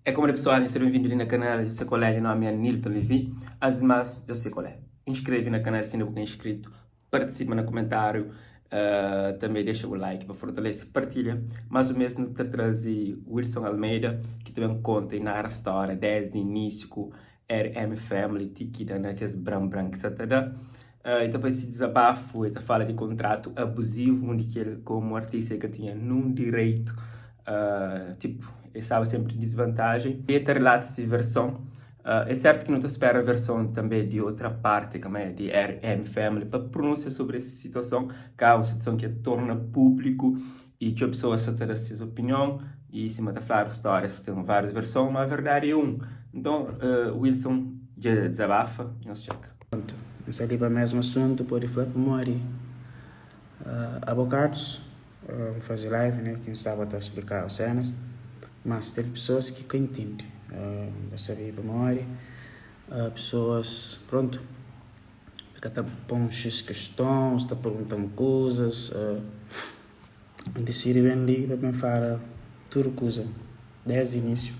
É como pessoal, seja bem-vindo ali na canal, eu sou colega, meu nome é Nilton Levi. Antes de mais, eu sei qual é. Inscreve na canal se ainda não é inscrito, participa no comentário, também deixa o like para fortalecer, partilha. Mais ou menos te trazer Wilson Almeida, que também conta e narra a história desde o início com RM Family, Tiki, da naqueles bran bran que se tá então foi esse desabafo, ele fala de contrato abusivo, onde que ele, como artista, que tinha num direito, tipo, ele estava sempre em desvantagem. E ele relata essa versão. É certo que não te espera a versão também de outra parte, como é de RM Family, para pronunciar sobre essa situação, que é uma situação que torna público e que a pessoa só tem a sua opinião e em cima da falar histórias tem várias versões, mas a verdade é um. Então, Wilson já desabafa, nós checa. Pronto, não ali para o mesmo assunto, pode falar para morrer. Abocados, fazer live, né, quem estava a explicar as cenas, mas teve pessoas que não entendem. Não sabia para morrer. Pessoas, pronto, fica tá pondo X questões, está perguntando coisas. Decidi bem ali para pensar tudo coisa, desde o início.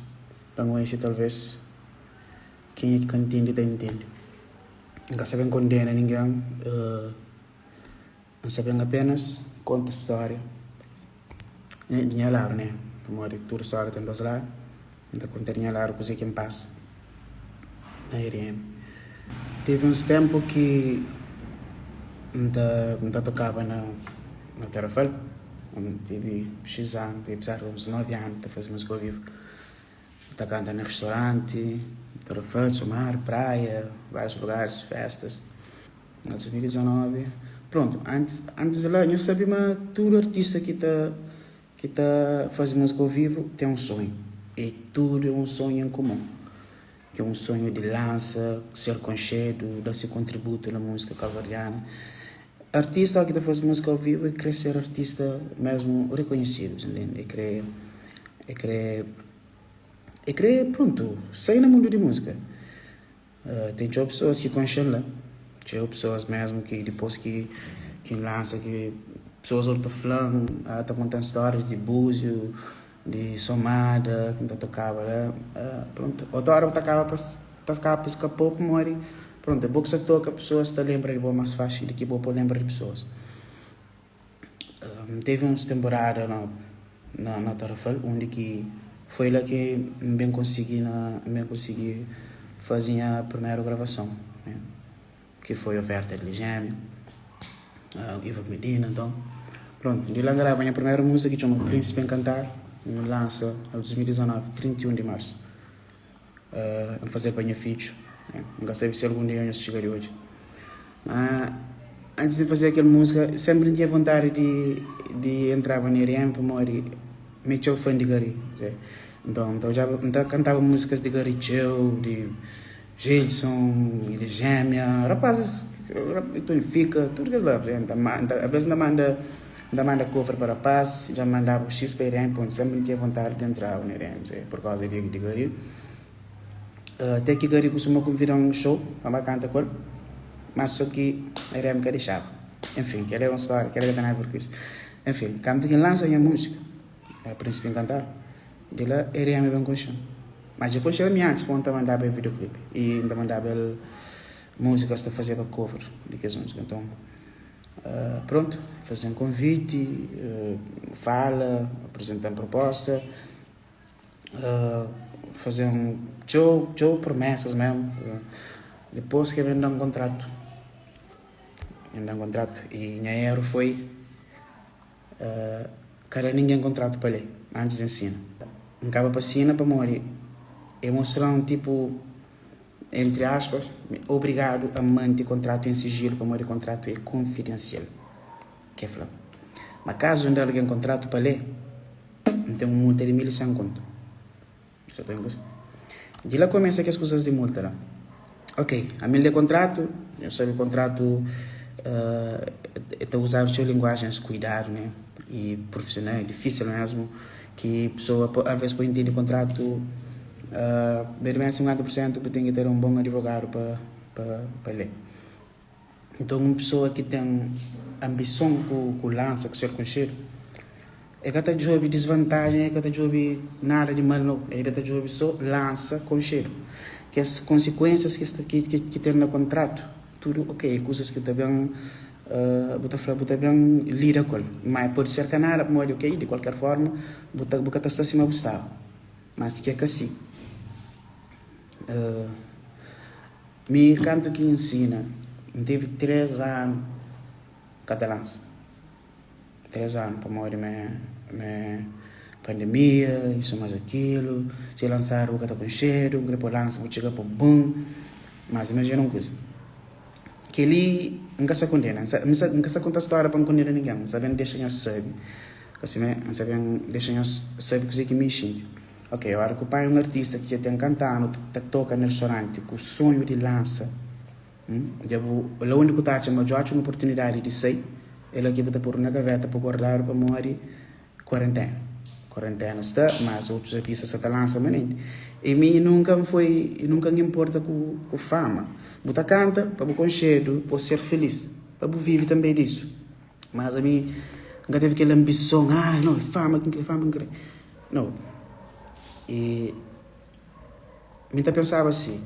Para conhecer talvez quem é que entende, tá entende. Não sabem condena ninguém, não sabem apenas conta história. Né, dinheiro lado, né? Porque toda história tem dois lados. Então conta dinheiro lado, coisa que passa. Na RM. Teve uns tempos que não tocava na Tarrafal. Tive X anos, tive uns 9 anos a fazer música ao vivo. Tá cantando em restaurante, Tarrafal, Sumar, praia, vários lugares, festas. Em 2019, pronto, antes de lá, eu sabia, mas todo artista que tá fazendo música ao vivo tem um sonho. E tudo é um sonho em comum. Que é um sonho de lança, ser conhecido, dar seu contributo na música cabo-verdiana. Artista que tá fazendo música ao vivo e quer ser artista mesmo reconhecido, entende? E quer, pronto, sair no mundo de música. Tem pessoas que conhecem lá, tem pessoas mesmo que depois que lança, que pessoas outras falando, tá contando histórias de Búzio, de Somada, que tocava lá, pronto. Outra hora tocava para escapar, escapou, morre. Pronto, é bom que você toca, pessoas te lembram de bom mais fácil do que bom para lembrar de pessoas. Teve uns temporada na Tarrafal, onde que foi lá que bem consegui fazer a primeira gravação, né? Que foi oferta de Gêmeo, Iva Medina, então. Pronto, de lá grava a minha primeira música que chama Príncipe Encantado, lança em 2019, 31 de março. Fazer para minha filho, né? Nunca sei se algum dia eu chegaria hoje. Mas antes de fazer aquela música, sempre tinha vontade de entrar na RM para morrer. Me sou fã de Gary. Então já então, cantava músicas de Gary Cheu, de Gilson, de Gêmea, rapazes, Tony Fica, tudo que é lá. Então, às vezes ainda manda cover para rapaz, já mandava X para RM, ponto, sempre tinha vontade de entrar na RM, por causa de Gary. Até que Gary costuma convidar um show para cantar com ele, mas só que a RM que deixava. Enfim, que é uma história, que era que tem por isso. Enfim, quando que lança a minha música, é Príncipe Encantado, de lá RM bem conhecido. Mas depois chega minha antes, quando mandava o videoclipe e ainda mandava ele músicas para fazer a cover de que as músicas. Então, pronto, fazer um convite, fala, apresentar proposta, fazer um show, promessas mesmo. Depois que vem dar um contrato. Me dar um contrato. E minha erro foi cada ninguém contrato para ler antes de ensino. Acaba para ensina para morrer. E mostrar um tipo, entre aspas, obrigado a manter contrato em sigilo para morrer contrato é confidencial. Que é falar. Mas caso não alguém contrato para ler, não tem uma multa de 1.100 conto. Só tem coisa. De lá começa que as coisas de multa lá. Ok, a mil de contrato, eu sei o contrato está usar sua linguagem, cuidado, né? E profissional, é difícil mesmo, que pessoa, às vezes, para entender o contrato, bem menos 50% tem que ter um bom advogado para ler. Então, uma pessoa que tem ambição com lança, com ser conhecido. E ka ta djobe disvantajen, e ka ta djobe nada di mal no, e ta djobe so lansa konxedu. Kes konsikuensias ki sta ki ki ten na kontratu, tudu ok, e kuzas ki bu ta ben bu ta fla bu ta ben lida ku el. Ma e pode ser ka nada pamodi ok, di kualker forma bu ta bu ka ta sta sima bu staba. Mas ki e ka si. Mi kantu ki N nsina, N tevi 3 anu ka ta lansa. 3 anu pamodi ma ma pandemia isu mas akilu si lansadu bu ka ta konxedu N kre pa bu lansa bu txiga pa bum mas imajina un kuza keli N ka sa kondena N ka sa konta stória pa N kondena ningen N sa ben dexa nhos sabi ka simé N sa ben dexa nhos sabi kuzê ki mi N xinti ok ora ku panha un artista ki dja ten kanta anu ta toka na ristoranti ku sonhu di lansa. Dja bu la undi ku ta atxa ma djo atxa un oportunidadi di sai, é la ki bu ta podu na gaveta pa guardadu pamodi kuarentena. Kuarentena sta, mas otus artista sa ta lansa manenti. I mi nunka N foi, nunka N inporta ku ku fama. Bu ta kanta pa bu konxedu, pa bu ser filis, pa bu vivi tanbe disu. Mas ami N ka tevi kel anbison, ah no, é fama ki N kre, fama ki N kre. No. I mi ta pensaba si.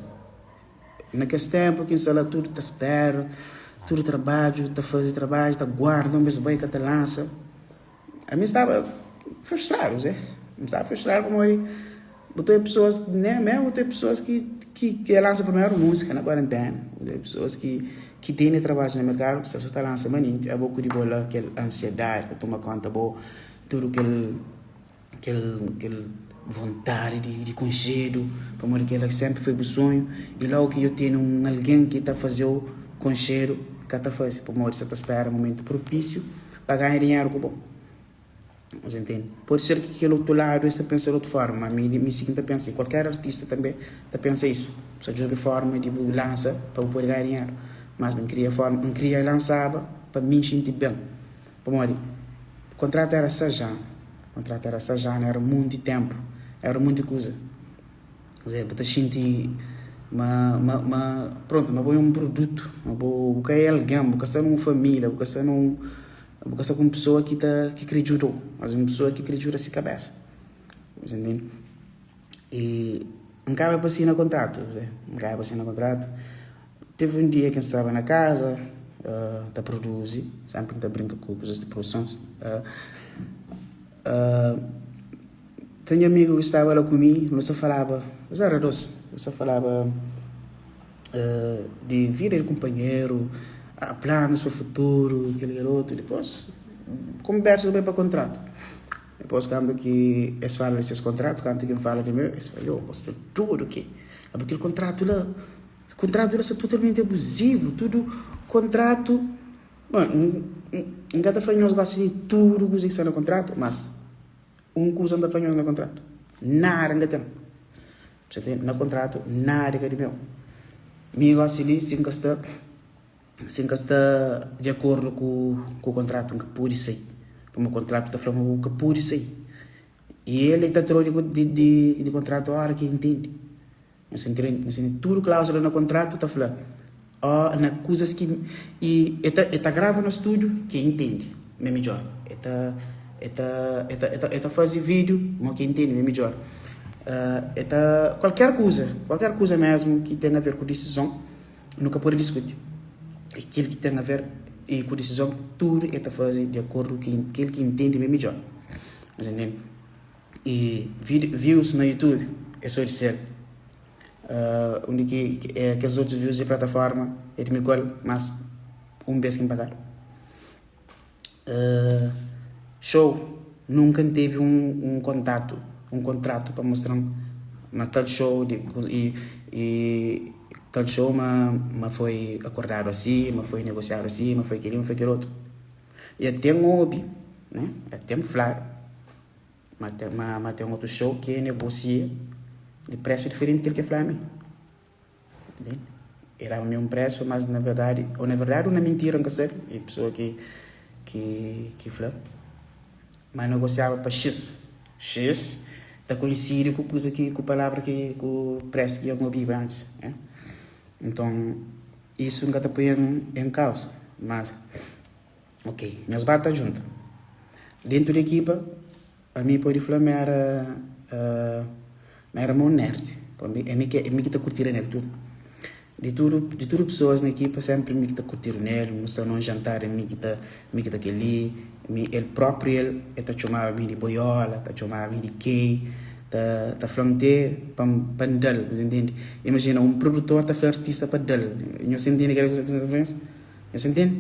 Na kes ténpu ki N sta la tudu ta spera, tudu trabadju, ta faze trabadju, ta guarda, un bes bai ka ta lansa. Ami N staba frustradu, Zé. N staba frustradu pamodi bu ta obi pesoas, ne mésmu bu ta obi pesoas ki ki lansa primeru múzika na kuarentena, bu ta obi pesoas ki ki tene trabadju na merkadu ki sta so ta lansa manenti, abo ku di bo la kel ansiedadi ta toma konta bo, tudu kel. Kel kel vontadi di di konxedu pamodi kel-la sénpri foi bu sonhu i lógu ki dja tene un algen ki ta faze-u konxedu ka ta faze pamodi sa ta spera mumentu propísiu pa ganha dinheru ku bo. Nhos intende? Pode ser ki kel otu ladu es ta pensa di otu forma ma mi mi si ki N ta pensa i kualker artista tanbe ta pensa isu bu sta djobe forma di bu lansa pa bu pode ganha dinheru mas mi N kria forma N kria lansaba pa mi N xinti ben. Pamodi kontratu éra 6 anu, kontratu éra 6 anu, éra monti ténpu, éra monti kuza. Kuzê, bu ta xinti ma, ma, ma, prontu, ma bo é un produtu, ma bo, bu ka é algen, bu ka sta nun família, bu ka sta nun, bu ka sta ku un pesoa ki ta, ki krê djuda-u, mas un pesoa ki krê djuda se kabésa. Bu ta ntende? I N kaba pa sina kontratu, N kaba pa sina kontratu. Tevi un dia ki N staba na kaza ta produzi, senpri N ta brinka ku kuzas di produson. Ten nha amigu ki staba la ku mi, nu sta falaba, nos éra dos, nu sta falaba di vida di kunpanheru, planus pa futuru, kel kel otu. Dipôs konbersa bai pa kontratu. Dipôs kantu ki es fala di ses kontratu, kantu ki N fala di meu, es fla, Yo, bo sta dodu ke? Abo kel kontratu la, kontratu la sta totalmenti abuzivu, tudu kontratu. Bon, N ka ta fla nhos gosi di tudu kuza ki sta na kontratu, mas un kuza N ta fla nhos na kontratu, nada N ka ten. Na kontratu, nada ka di meu. Mi gosi li, si N ka sta. Si N ka sta di akordu ku ku kontratu, N ka pode sai. Pamodi kontratu ta fla ma bu ka pode sai. I el ta tra-u di di di kontratu óra ki el ntende. Nhos ta ntende? Nhos ta ntende? Tudu kláuzula na kontratu ta fla ó na kuzas ki i el ta el ta grava na stúdiu ki el ntende ma é midjór. El ta el ta el ta el ta el ta faze vídiu ma ki el ntende ma é midjór. El ta kualker kuza, kualker kuza mésmu ki ten aver ku disizon. Nu ka pode diskuti. E kel ki ten aver e ku disizon, tudu e ta faze di akordu ku kel ki intende ma é midjor. Nhos intende? E views na YouTube é so di sel. Undi ki kes otus views di plataforma é di mi ku el, mas un bes ki N pagadu. Show, nunka N tevi un kontatu, un kontratu pa mostra-m ma tal show i tal show ma foi akordadu asi, ma foi negosiadu asi, ma foi kel-li, ma foi kel otu. I até N obi, até N fladu ma ten otu show ki e negosia di presu diferenti di kel ki e fla mi. E daba mi un presu, mas na verdadi, ou na verdadi ou na mintira, N ka sabe, e pesoa ki ki ki fla ma negosiaba pa xis. Xis ta koinsidi ku kuza ki, ku palavra ki, ku presu ki dja N obiba antis, ne. Nton, isu N ka ta poi en kausa, mas ok, nhos ba ta djunta. Dentu di ekipa. Ami pode fla ma era ma era mau nerd, é mi é mi ki ta curtira nel tudu. Di tudu di tudu pessoas na ekipa sempri mi ki ta curtira nel, nu sta na un jantar é mi ki ta mi ki ta keli, mi el propriu el el ta txomaba mi di boiola, ta txomaba mi di key, ta ta fla-m te pa N pa N da-l, bu ta intende? Imajina un produtor ta fla artista pa da-l, nhos ta intende kila ki N sta fla nhos? Nhos ta intende?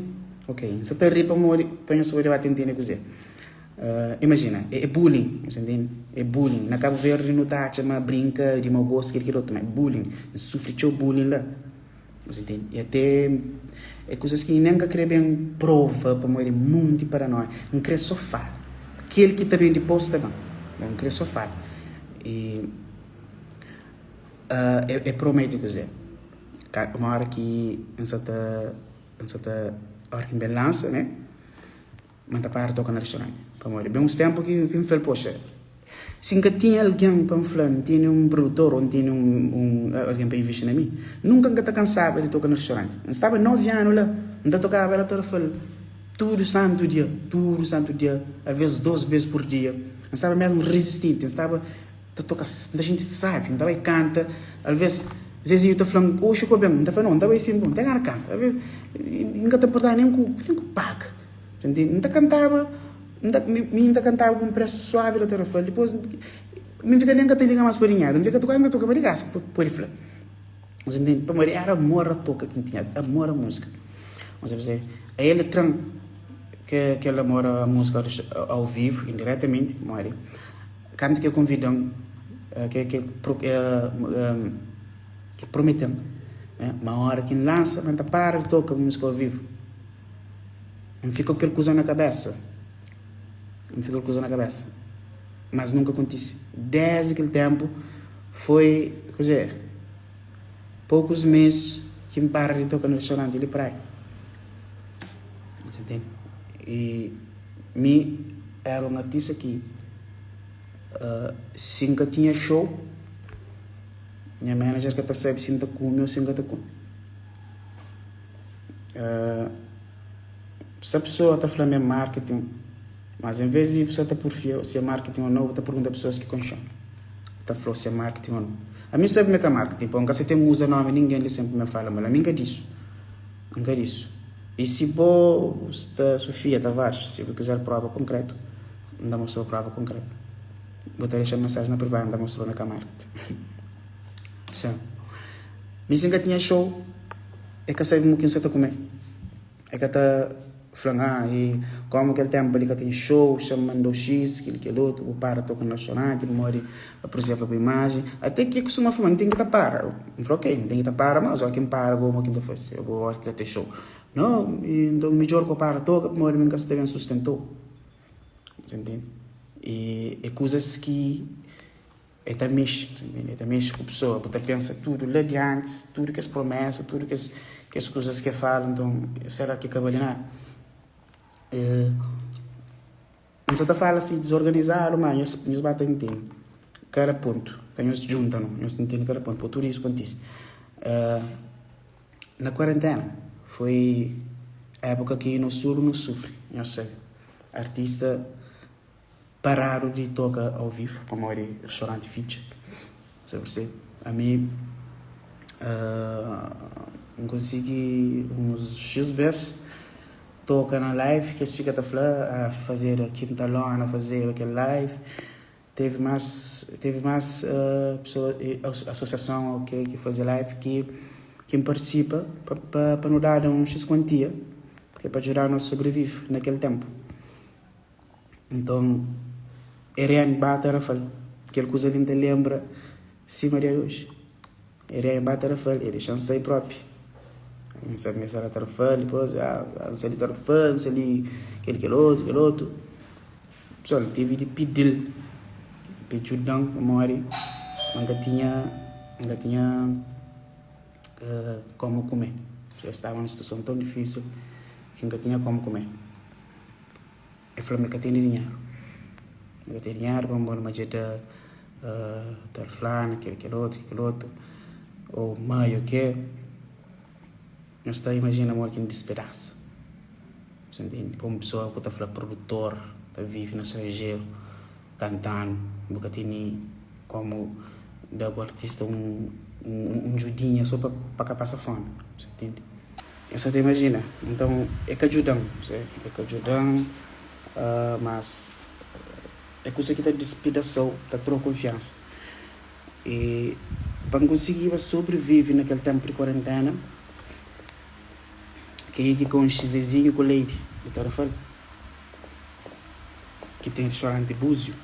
Ok, N sta ta ri pamodi pa nhos pode ba ta intende kuzê. Imajina, é bullying, nhos ta intende? É bullying. Na Kabu Verdi nu ta atxa ma brinka di mau gostu, kel kel otu, ma é bullying. N sufri txeu bullying la, nhos ta intende? I ate é kuzas ki nen N ka kre ben prova pamodi é monti paranoia. N kre so fala. Kel ki ta ben dipôs ta ben, ma N kre so fala. I é promete kuzê? Uma óra ki N sa ta, N sa ta, óra ki N ben lansa, ne? Ma N ta para toka na ristoranti. Pamodi ben uns tenpu ki N fla-l, Poxa, si N ka tinha algen pa N fla, N tene un produtor ô N tene un algen pa invisti na mi, nunka N ka ta kansaba di toka na ristoranti. N staba novi anu la, N ta tokaba la Tarrafal tudu santu dia, tudu santu dia, alvês dôs bês pur dia. N staba mésmu rizistenti, N staba ta toka, N ta xinti sábi, N ta bai kanta. Alvês Zezinhu ta fla-m, Oxi ku ben? N ta fla, Nau, N ta bai sin, N ten gana kanta. Alvês N ka ta nportaba nen ku paga. N ta kantaba, N ta, mi N ta kantaba ku un presu suavi la Tarrafal, dipôs mi N fika nen ka ta liga más pa dinheru, N fika ta kuazi N ta toka pa di grasa, pode fla. Nhos ntende? Pamodi éra amor a toka ki N tinha, amor a múzika. Nhos ta persebi? Ael el tra-m ke kel amor a múzika au vivu, indiretamenti, pamodi kantu ki el konvida-m, ke ke ke promete-m ma óra ki N lansa ma N ta para di toka múzika au vivu. N fika ku kel kuza na kabésa, N fika ku kel kuza na kabésa, mas nunka kontise. Désdi kel ténpu, foi, kuzê, pokus mês ki N para di toka na ristoranti li Praia. Bu ta ntende? I mi éra un artista ki si N ka tinha xou, nha manager ka ta sabe si N ta kume ô si N ka ta kume. Sta pesoa ta fla ma é marketing, mas en vez di pesoa ta purfia si é marketing o nau, bu ta pergunta pesoas ki konxe-m, ta fla-u si é marketing o nau. Ami N sabe ma é ka marketing, pabia N ka sa ten uza nomi ningen li sen pa mi fala mal. Ami N ka disu, N ka disu. I si bo sta Sofia Tavares, si bu kizer prova konkretu, N ta mostra-u prova konkretu. Bu ta dexa-m mensaji na privadu, N ta mostra-u ma é ka marketing. Sin. Mi si N ka tinha xou, e ka sabe mo ki N sa ta kume. E ka ta fla-m, ah, e komu kel tenpu li ka ten xou, xa-m mandau xis, kel kel otu, bu para toka na restauranti pamodi pa prezerva bu imajen. Ate ki e kustuma fla-m, N ten ki ta para. N fla, ok, N ten ki ta para, mas óki N para gosi mo ki N ta fase? Óki ka ten xou. No, nton midjor ku para toka pamodi mi N ka sa ta ben sustenta-u. Bu ta ntende? E e kuzas ki. E ta mexe, bu ta ntende? E ta mexe ku pesoa, bu ta pensa tudu la di antis, tudu kes promesa, tudu kes kes kuzas ki e fala, nton sera ki ka bali nada? N sa ta fala si dizorganizadu, ma nhos nhos ba ta ntende kada pontu, ka nhos djunta no, nhos ta ntende kada pontu, pa tudu isu kontise. Na kuarentena foi époka ki nos tudu nu sufri, nhos sabe, artista. Paradu di toka au vivu pamodi restauranti fitxa. Sa persebi? Ami N konsigi uns xis bes toka na live ki es fika ta fla fazedu kinta lona fazedu kel live. Tevi mas tevi mas pesoa asosiason o ke ki faze live ki ki N partisipa pa pa nu dadu un xis kuantia ke pa djuda-nu sobrevive na kel tenpu. Nton, Eriane ba Tarrafal. Kel kuza li N ta lenbra sima dia di oji. Eriane ba Tarrafal, e dexa-m sai propi. N sabe ma e sta na Tarrafal, dipôs, ah, N sta li Tarrafal, N sta li kel, kel otu, kel otu. Pesoal, N tevi di pidi-l pa e djuda-m pamodi N ka tinha, N ka tinha komu kume. Dja staba na un situason tãu difísil ki N ka tinha komu kume. E fla ma e ka tene dinheru, e ka tene dinheru pamodi ma dja da tal flana, kel kel otu, kel otu, ou mai ou ke. Nhos ta imajina modi ki N dispedasa. Nhos ta ntende? Pa un pesoa ku ta fla produtor, ta vive na stranjeru. kantanu, bu ka tene komu da bu artista un un djudinha so pa ka pasa fomi, sa ntende? Nhos sa ta imajina? Nton e ka djuda-m, e ka djuda-m mas é kusa ki ta dispidasa-u, ta tra-u kunfiansa. I pa N konsigiba sobrivive na kel ténpu di kuarentena, kenha ki konxe Zezinho ku Lady di Tarrafal, ki ten ristoranti Búzio,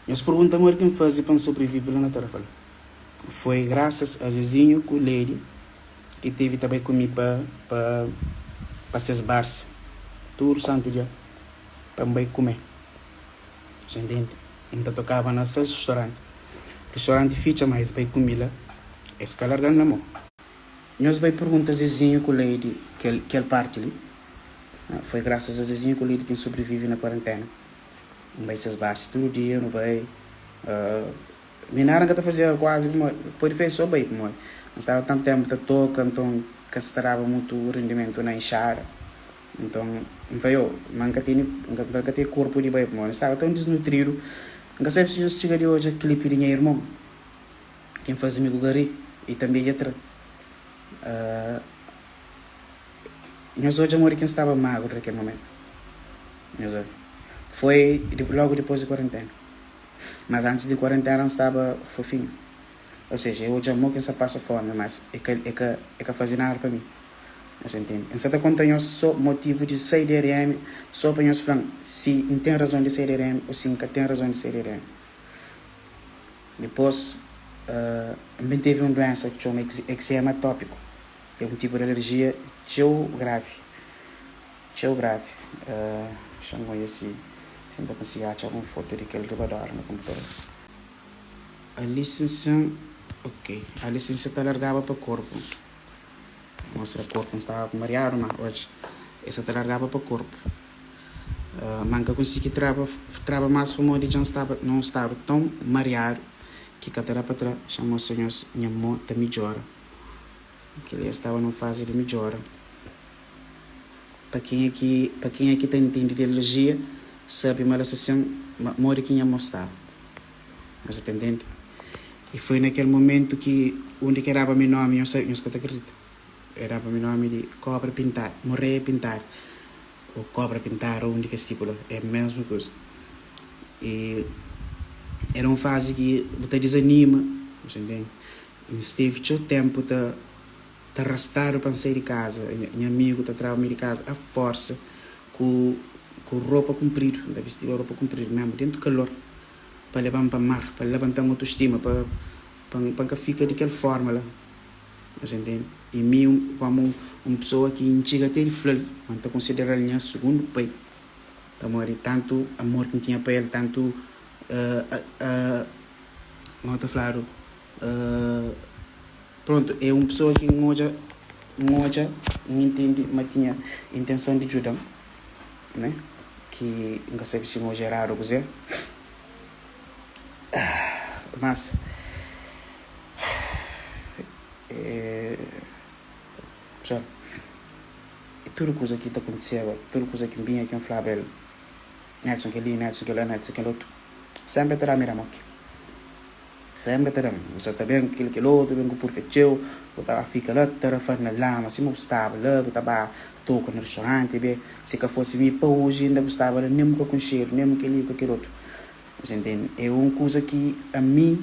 nhos pergunta modi ki N faze pa N sobrivive la na Tarrafal. Foi grasas a Zezinho ku Lady ki tevi ta bai ku mi pa pa pa ses bars tudu santu dia pa N bai kume. Sa ntende? N ta tokaba na ses ristoranti. Ristoranti fitxa ma es bai ku mi la, es ka larga-m na mo. Nhos bai pergunta Zezinho ku Lady kel kel parti li. Foi grasas a Zezinho ku Lady ki N sobrivive na kuarentena. N bai ses bars tudu dia, nu bai. Mi nada N ka ta fazeba kuazi pamodi pode fla é so bai pamodi N staba tantu ténpu ta toka nton ka sta daba mutu rendimentu na inxada. Nton, N fla, Yo, ma N ka tene, N ka, N ka ten korpu di bai, pamodi N staba tãu disnutridu. N ka sabe si nhos txiga di odja klipi di nha irmon, ki N faze mi ku Gary, i tanbê dja tra. Nhos odja modi ki N staba magru na kel momentu. Nhos odja. Foi lógu dipôs di kuarentena. Mas antis di kuarentena N staba fofinhu. Ou seja, e odja mo ki N sta pasa fomi, mas e ka, e ka, e ka faze nada pa mi. Nhos intende? N sa ta konta nhos so motivu di sai di RM, so pa nhos fla-m si N ten razon di sai di RM o si N ka ten razon di sai di RM. Dipôs, N ben tevi un duénsa ki txoma ekzema atópiku. É un tipu di alerjia txeu gravi. Txeu gravi. Xa-m odja si N ta konsigi atxa algun fotu di kel riba dóra na konputador. A lisensa, ok, a lisensa ta largaba pa korpu. Mostra korpu, N staba ku mariadu ma oji e sa ta largaba pa korpu. Ma N ka konsigi traba, traba mas pamodi dja N staba na un stadu tãu mariadu ki ka ta da pa tra. Xa mostra nhos nha mo ta midjora. Kel-li es staba na un fazi di midjora. Pa kenha ki, pa kenha ki ta intende di alerjia sabe ma la sa sen, ma modi ki nha mo staba. Nhos ta intende? I foi na kel momentu ki undi ki e daba mi nomi, nhos sabe, nhos ka ta kridita, e daba mi nomi di Kobra Pintadu, Moreia Pintadu, ô Kobra Pintadu, ô un di kes tipu la, é mesmu kuza. I era un fazi ki bu ta dizanima, nhos ta intende? N stevi txeu ténpu ta ta rastadu pa N sai di kaza, nha amigu ta traba mi di kaza a forsa ku ku ropa kunpridu, N ta bistiba ropa kunpridu mésmu déntu kalor. Pa leba-m pa mar, pa labanta-m otustima, pa pa N ka fika di kel fórma la. Nhos intende? I mi, kómu un pesoa ki N txiga te di fla-l ma N ta konsidera-l nha sugundu pai, pamodi tantu amor ki N tinha pa el, tantu mau ta fladu, prontu, é un pesoa ki N odja, N odja, N intende ma tinha intenson di djuda-m. Né? Ki N ka sabe si N odja eradu ô kuzê. Mas, pessoal, tudu kuza ki ta kontiseba, tudu kuza ki N binha ki N flaba el, Nelson kel-li, Nelson kel-la, Nelson kel otu, sénpri el ta da-m iramoki. Sénpri ta da-m, bu sa ta ben ku kel kel otu, ben ku purfe txeu, bu ta ba fika la ta rafa na lama sima bu staba la, bu ta ba toka na ristoranti be, si ka fosi mi pa oji inda bu staba la nen bu ka konxedu, nen bu kel-li bu ka kel otu. Bu ntende? É un kuza ki ami,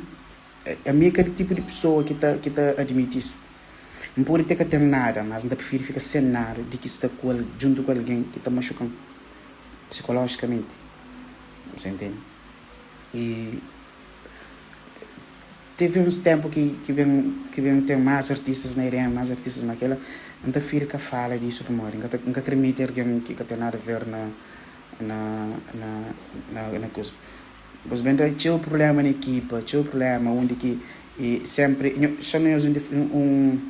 ami é ka di tipu di pesoa ki ta ki ta admiti isu. N pode te ka ten nada, mas N ta prifiri fika sen nada di ki sta ku djuntu ku algen ki ta maxuka-m psikolojikamenti. Bu ntende? I tevi uns tempu ki ki ben ki ben ten mas artistas na RM, mas artistas na kela, N ta firi ka fala disu pamodi N ka ta N ka kre mete algen ki ka ten nada ver na na na na na kuza. Dipôs ben ta txeu prubléma na ekipa, txeu prubléma undi ki i sénpri nho xa nhos un un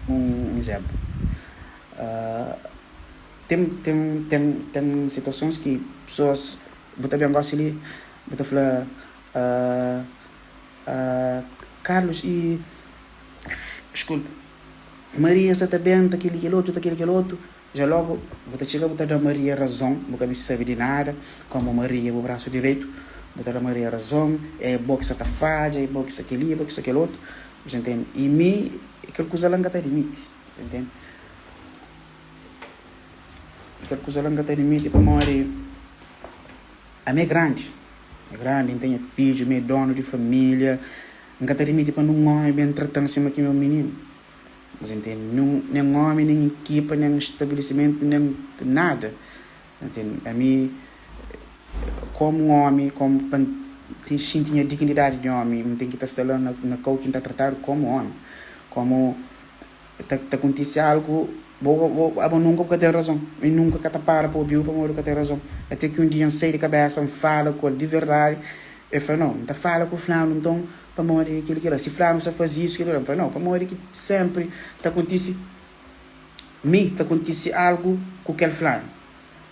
un izénplu ten ten ten ten situasons ki pesoas Bu ta ben gosi li, bu ta fla, Carlos i, diskulpa, Maria sa ta ben, ta kel-li kel otu, ta kel-li kel otu. Dja logu bu ta txiga bu ta da Maria razon, bu ka meste sabe di nada, komu Maria é bu brasu direitu, bu ta da Maria razon, é bo ki sa ta fadja, é bo ki sa kel-li, é bo ki sa kel otu, bu sa ntende? I mi, kel kuza la N ka ta adimiti, bu ntende? Kel kuza la N ka ta adimiti pamodi ami é grandi, é grandi, N ten fidju, mi é donu di família, N ka ta adimiti pa nun ómi ben trata-m sima ki mi é un mininu. Nhos intende? Nun, nen ómi, nen ekipa, nen stabilisimentu, nen nada. Intende? Ami, kómu un ómi, kómu pa N ten xinti nha dignidadi di ómi, N ten ki ta sta la na, na kau ki N ta tratadu kómu ómi. Kómu ta, ta kontise algu, bo, bo, abo nunka bu ka ten razon. Mi nunka ka ta para pa obi-u pamodi bu ka ten razon. Ate ki un dia N sai di kabésa, N fala ku el di verdadi, el fla, Nau, N ta fala ku fulanu, nton Pamodi kel ki la, si flanu sta faze isu, kel ki la, N fla, nau, pamodi ki sénpri ta kontise mi, ta kontise algu ku kel flanu,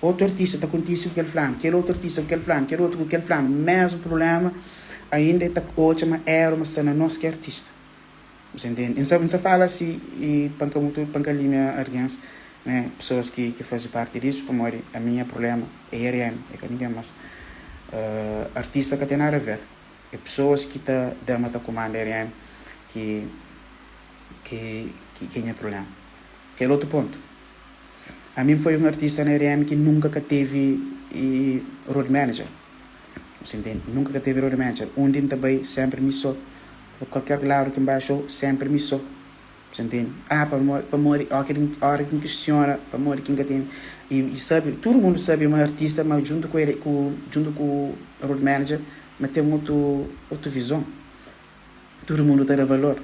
otu artista ta kontise ku kel flanu, kel otu artista ku kel flanu, kel otu ku kel flanu, mésmu prubléma, ainda e ta odja ma éru ma sta na nos ki é artista. Bu sa ntende? N sa, N sa fala si i pa N ka mutu, pa N ka limia argens, né, pesoas ki ki faze parti disu, pamodi ami nha prubléma é RM, é ka ningen mas. Artista ka ten nada a ver. É pesoas ki ta da ma ta kumanda RM ki ki ki é nha prubléma. Kel otu pontu, ami N foi un artista na RM ki nunka ka tevi road manager. Bu sa ntende? Nunka ka tevi road manager. Undi N ta bai, sénpri mi sô. Pa kualker ladu ki N bai xou, sénpri mi sô. Bu ntende? Ah, pamodi, pamodi, óki di, óra ki N kistiona pamodi ki N ka tene, i, i sabe, tudu mundu sabe ma artista, ma djuntu ku el, ku, djuntu ku road manager, ma ten otu, otu vizon. Tudu mundu ta da valor.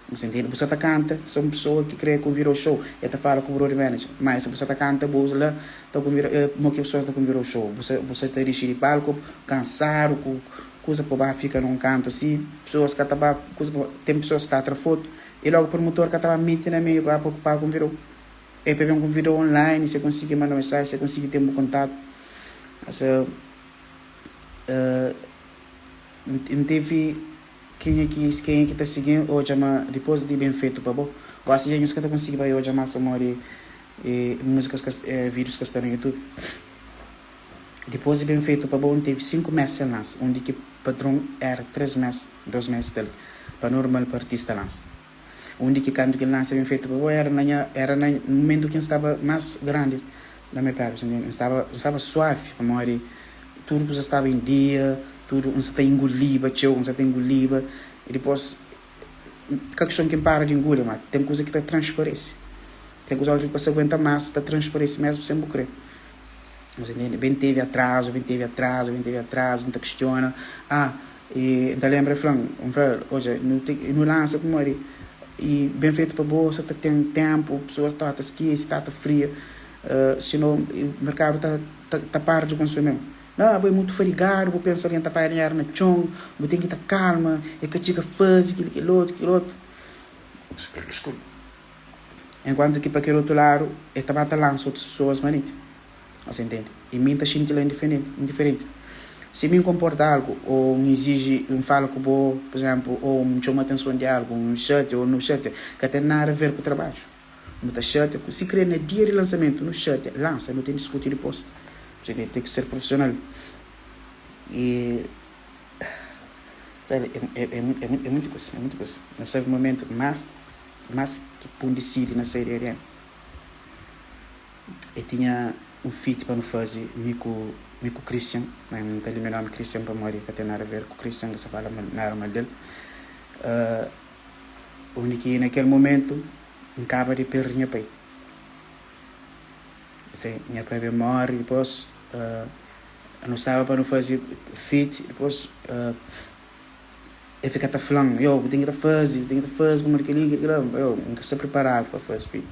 Bu ta ntende? Bu sa ta kanta, se un pesoa ki kre konvida-u xou, el ta fala ku bu road manager. Ma si bu sa ta kanta, bu la ta konvida, mo ki pesoas ta konvida-u xou? Bu sa, bu sa ta dixi di palku kansadu ku kuza pa ba fika na un kantu asi, pesoas ka ta ba, kuza pa, ten pesoas ki ta tra fotu, I logu promotor ka ta ba miti na meiu pa pa konvidau. E pa ben konvidau online, si e konsigi manda mensaji, si e konsigi ten bu kontatu. Asa, N tevi kenha ki kenha ki ta sigin odja ma dipos di ben fetu pa bo, gosi dja nhos ka ta konsigi bai odja mas pamodi musikas ka videos ka sta na youtube. Dipos di ben fetu pa bo, N tevi 5 mes sen lansa, undi ki padron era 3 mes, 2 mes tal, pa normal pa artista lansa. Undi ki kantu ki N lansa ben fetu pa bo era na nha, era na mumentu ki N staba mas grandi na merkadu, sa ntende? N staba, N staba suavi pamodi tudu kuza staba en dia, tudu, N sa ta inguliba txeu, N sa ta inguliba, i dipos ka kiston ki N para di inguli, ma ten kuza ki ta transparese, ten kuza ki bu ka sa aguenta mas, ta transparese mesmu sen bu kre. Nhos intende? Ben tevi atrazu, ben tevi atrazu, ben tevi atrazu, N ta kistiona. Ah, i N ta lenbra el fla-m, N fla-l, odja, nu ten, nu lansa pamodi i ben fetu pa bo, sa ta ten ténpu, pesoas ta ta skese, ta ta fria, sinon merkadu ta ta para di konsumi-l. Nau, abo é mutu fadigadu, bu pensa algen ta paga dinheru na txon, bu ten ki ta kalma, e ka txiga faze kel-li, kel otu, kel otu. Diskulpa. Enkuantu ki pa kel otu ladu e ta ba ta lansa otus pesoas manenti. Nhos intende? I mi N ta xinti la indiferenti, indiferenti. Si mi N konporta algu ô N iziji, N fala ku bo, pur izénplu, ô N txoma atenson di algu, N xatia ô nu xatia, ka ten nada aver ku trabadju. Nu ta xatia ku, sikrê na dia di lansamentu nu xatia, lansa, nu ten diskuti dipôs. Pursibi, ten ki ser profesional. I, sabe, é, é, é, é mutu kuza, é mutu kuza. Nu sabe momentu más. Mas ki pun disidi na sai di RM. E tinha un feat pa nu fazi mi ku mi ku Christian, N ta limia nomi Christian pamodi ka ten nada a ver ku Christian, N ka sa fala mal nada mal del. Undi ki na kel momentu N kaba di perdi nha pai. Nha pai ben mori dipos nu staba pa nu fazi feat dipos. El fika ta fla-m, Yo, bu ten ki ta faze, bu ten ki ta faze pamodi kel-li, kel-li, kel-la. Yo, N ka sta priparadu pa faze, fidju.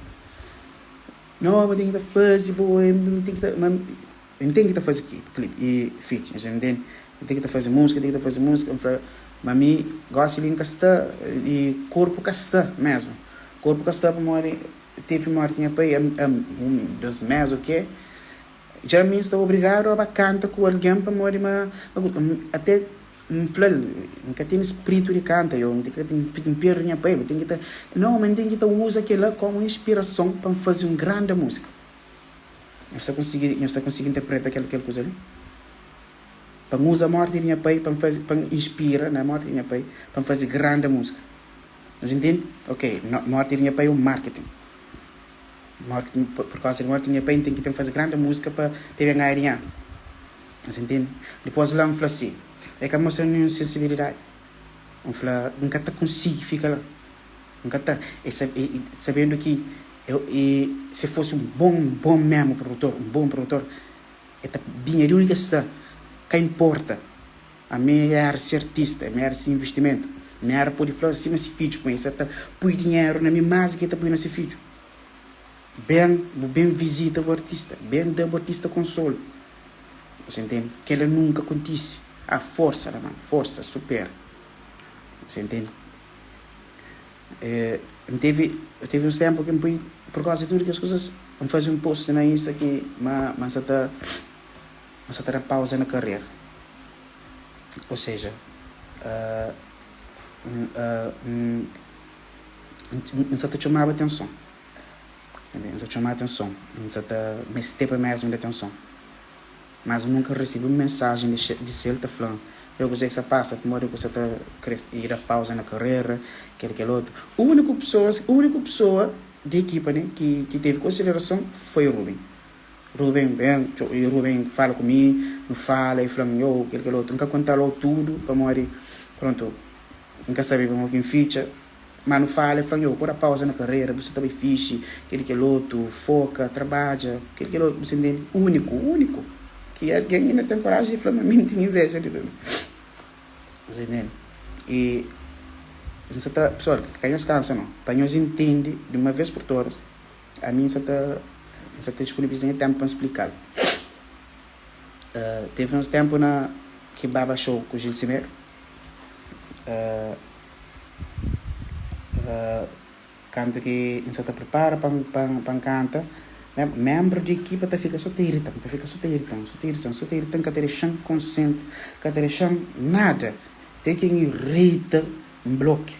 No, bu ten ki ta faze, bo é, bu ten ki ta. Ma N ten ki ta faze klip i feat, nhos intende? N ten ki ta faze múzika, N ten ki ta faze múzika. N fla, ma mi gósi li N ka sta, i korpu ka sta mésmu. Korpu ka sta pamodi tevi mórti di nha pai a un, dos mês ô ke. Dja mi N sta obrigadu a ba kanta ku algen pamodi ma até. N fla-l, N ka tene spritu di kanta, yo, N ten ki perde nha pai, bu ten ki ta. Nau, ma N ten ki ta uza kel-la kómu inspirason pa N faze un granda múzika. Nhos ta konsigi, nhos ta konsigi interpreta kel, kel kuza li? Pa N uza mórti di nha pai pa N faze, pa N inspira na mórti di nha pai pa N faze granda múzika. Nhos intende? Ok, mórti di nha pai é un marketing. Mórti, pur kauza di mórti di nha pai N ten ki ten faze granda múzika pa pa e ben ganha dinheru. Nhos intende? Dipôs la N fla si, E ka mostra ninhun sensibilidadi. N fla, N ka ta konsigi fika la. N ka ta. E sabendu ki eu, e se fosi un bon, bon memu produtor, un bon produtor, e ta binha di undi ki e sta, ka inporta. Ami éra se artista, ami éra se investimentu. Mi éra pode fla sima se fidju poi, e sa ta pui dinheru na mi más di ki e ta pui na se fidju. Ben, bu ben vizita bu artista, ben da bu artista konsolu. Você ntende? Kela nunka kontise. Ah, forsa la man, forsa, supera. Você ntende? N tevi, tevi uns ténpu ki N pui, pur kauza di tudu kes kuzas, N faze un post na Insta ki ma ma N sa ta, ma N sa ta da pauza na karera. Ou seja, N N sa ta txomaba atenson. N sa txoma atenson, N sa ta mesteba mésmu di atenson. Mas N nunka resebe un mensajen di sel ta fla-m, Yo, kuzê ki sta pasa? Pamodi ku sa ta krê da pauza na karera, kel kel otu. Úniku pesoa, úniku pesoa di ekipa ne ki ki tevi konsiderason foi Ruben. Ruben ben, i Ruben fala ku mi, nu fala, i fla-m, Yo, kel kel otu. N ka konta-l o tudu pamodi, prontu, N ka sabe pamodi ki N fitxa. Ma nu fala, el fla-m, yo, ku da pauza na karera, bu sa ta bai fixi, kel kel otu, foka, trabadja, kel kel otu, bu sa ntende? Úniku, úniku ki algen inda ten koraji di fla ma mi N ten inveja di Ruben. Bu sa ntende? I N sa ta, pesoal, ka nhos kansa no, pa nhos intende di uma vez pur todas, ami N sa ta, N sa ta disponibiliza nha ténpu pa N splika-l. Tevi uns ténpu na ki N baba xou ku Gil Semedo, Kantu ki N sa ta pripara pa N kanta, ménbru di ekipa ta fika so ta irita-m, ta fika so ta irita-m, so ta irita-m, so ta irita-m, ka ta dexa-m konsentra, ka ta dexa-m nada. Te ki N irita, N blokia.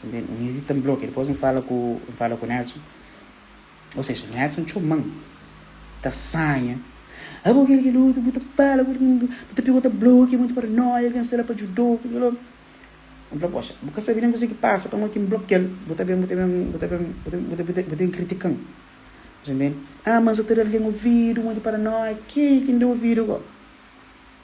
N irita, N blokia. Dipôs N fala ku, N fala ku Nelson. Ou seja, Nelson txoma-m ta sanha, Abo kel kel otu, bu ta fala, bu ta pega, bu ta blokia, mutu paranoia, algen sta la pa djuda-u, kel kel otu. N fla, Poxa, bu ka sabe nen kuzê ki pasa pamodi ki N blokia-l, bu ta ben, bu ta ben, bu ta ben, bu ta bu ta ben kritika-m. Bu ntende? Ah, ma N sa ta da algen ovidu, modi paranoia. Kenha ki N da ovidu go?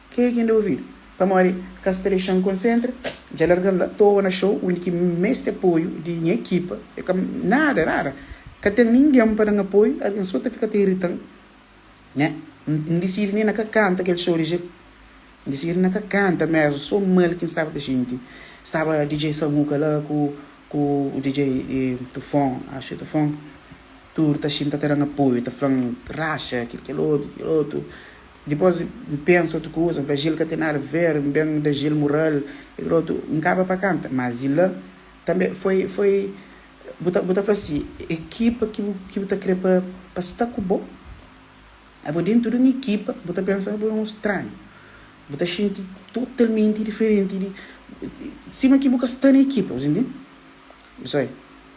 Kenha ki N da ovidu? Pamodi ka sa ta dexa-m konsentra, dja larga-m la toa na xou undi ki N meste apoiu di nha ekipa. E ka, nada, nada. Ka ten ningen pa da-m apoiu, algen so ta fika ta irita-m, né? N disidi nen na ka kanta kel xou di jetu. N disidi na ka kanta mésmu, so mal ki N staba ta xinti. Staba DJ Samuka la ku ku DJ Tufon, axu é Tufon, tudu ta xinta ta da-m apoiu, ta fla-m raxa, kel kel otu, kel otu. Dipôs N pensa otu kuza, N fla Gil ka ten nada ver, N ben da Gil mural, kel otu, N kaba pa kanta. Mas di la tanbe foi foi bu ta bu ta fla si, ekipa ki bu ki bu ta kre pa pa sta ku bo, abo dentu di un ekipa bu ta pensa ma bo é un stranhu, bu ta xinti totalmenti diferenti di sima ki bu ka sta na ekipa, bu ntende? Bu sai.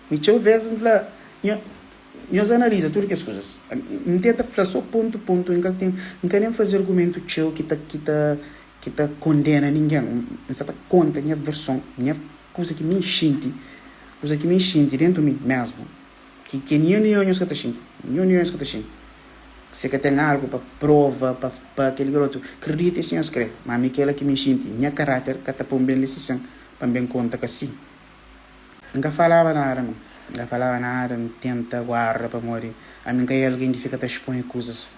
Mi txeu ves N fla, nha Nhos analiza tudu kes kuzas. N tenta fla so pontu pontu, N ka ten, N ka nen faze argumentu txeu ki ta, ki ta, ki ta kondena ningen. N sa ta konta nha verson, nha kuza ki mi N xinti, kuza ki mi N xinti dentu mi mesmu, ki, ki ninhun di nhos ka ta xinti, ninhun di nhos ka ta xinti. Si ka ten algu pa prova, pa, pa kel kel otu, kridita si nhos kre, ma mi kela ki mi N xinti, nha karáter ka ta pô-m ben li si sen pa N ben konta ka si. N ka falaba nada no, N ka falaba nada, N tenta guarda pamodi ami N ka é algen ki fika ta xpoi kuzas.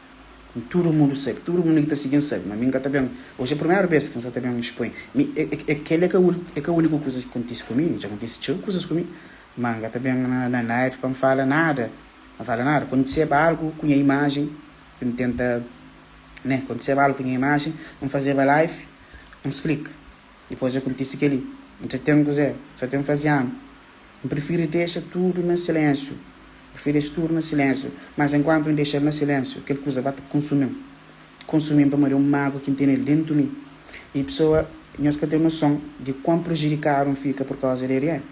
Tudu mundu sabe, tudu mundu ki ta sigi-m sabe ma mi N ka ta ben, oji é primeru bes ki N sa ta ben xpoi. Mi é kel é ka é ka úniku kuza ki kontise ku mi, dja kontise txeu kuzas ku mi, ma N ka ta ben na live pa N fala nada, pa N fala nada. Kontiseba algu ku nha imajen, N tenta ne, kontiseba algu ku nha imajen, N fazeba live, N splika. Dipôs dja kontise kel-li. N dja ten kuzê? Sa ten faze anu. N prifiri dexa tudu na silénsiu. N prifiri dexa tudu na silénsiu. Mas enkuantu N dexa-l na silénsiu, kel kuza ba ta konsumi-m. Konsumi-m pamodi é un mágua ki N tene déntu mi. I pesoa, nhos ka ten noson di kuan prujudikadu N fika purkauza di RN.